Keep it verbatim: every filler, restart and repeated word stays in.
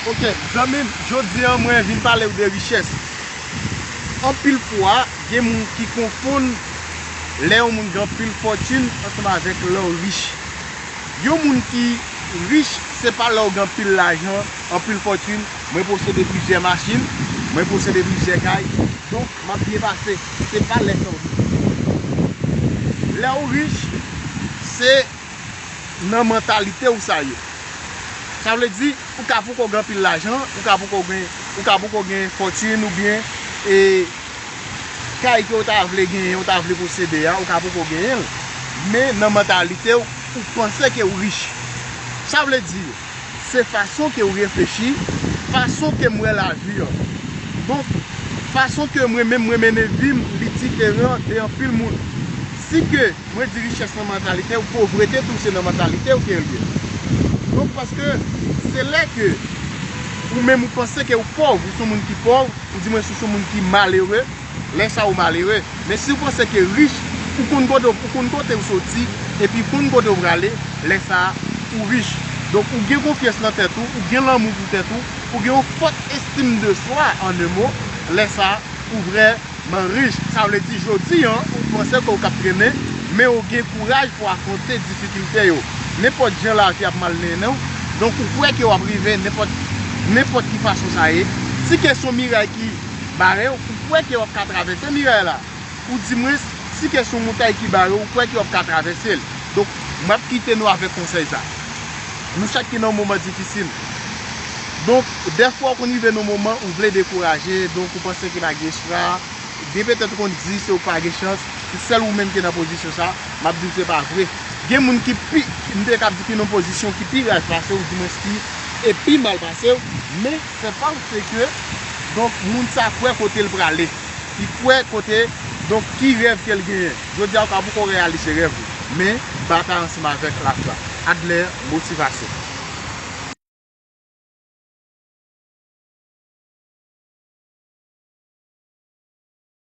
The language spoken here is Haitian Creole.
Ok, zanmi m, jodi a mwen vin pale w de richès. Anpil fwa, gen moun ki konfonn lè yon moun gen anpil fòtin ansanm avèk lè w rich. Yon moun ki rich, se pa lè w gen anpil lajan, anpil fòtin, mwen posede plizyè machin, mwen posede plizyè kay, donk m ap byen pase. Se pa lè sa w rich. Lè w rich, se nan mantalite w sa ye. Sa vle di, ou ka poko gen anpil lajan, ou ka poko gen, ou ka poko gen fòtin oubyen e, kay ke w ta vle genyen, w ta vle posede a, ou ka poko genyen l. Men nan mantalite w, ou panse ke w rich. Sa vle di, se fason ke w reflechi, fason ke m wè lavi an. Donk, fason ke mwen menm mwen mennen vi m, li diferan de anpil moun. Si ke mwen di richès nan mantalite w, povrete tou se nan mantalite w ke l ye. Donk, paske se lè ke ou menm ou panse ke w pòv, ou se yon moun ki pòv, ou di mwen si w se yon moun ki malere, lè sa ou malere. Men si w panse ke rich, ou konn kote, ou konn kote w soti, epi ou konn kote w prale, lè sa ou rich. Donk, ou gen konfyans nan tèt ou, ou gen lanmou pou tèt ou, ou gen yon fòt estim de swa, an en mo, lè sa ou vrèman rich. Sa vle di, jodi an, ou panse ke w k ap trennen, men ou gen kouraj pou afwonte difikilte yo. Nenpòt jan lavi ap malmennen w, donk ou kwè ke w ap rive nenpòt, nenpòt ki fason sa ye. Si ke se yon miray ki bare w, ou kwè ke w ap ka travèse miray la. Ou di mwen, si ke se yon montay ki bare w, ou kwè ke w ap ka travèse l. Donk, m ap kite nou avèk konsèy sa. Nou chak ki nan yon moman difisil. Donk, dèfwa w konn rive nan yon moman ou vle dekouraje, donk ou panse ke pa gen espwa. Gen petèt ou konn di se ou pa gen chans, se sèl ou menm ki nan pozisyon sa, m ap di w se pa vre. Gen moun ki pi, m te kab di ki nan pozisyon ki pi raj pase w, di mwen ki e pi mal pase w, men se paske, donk, moun sa kwè kote l prale. Li kwè kote, donk, ki rèv ke l genyen. Jodi a, ou ka poko reyalize rèv ou, men batay ansanm avèk lafwa. Adler, motivasyon.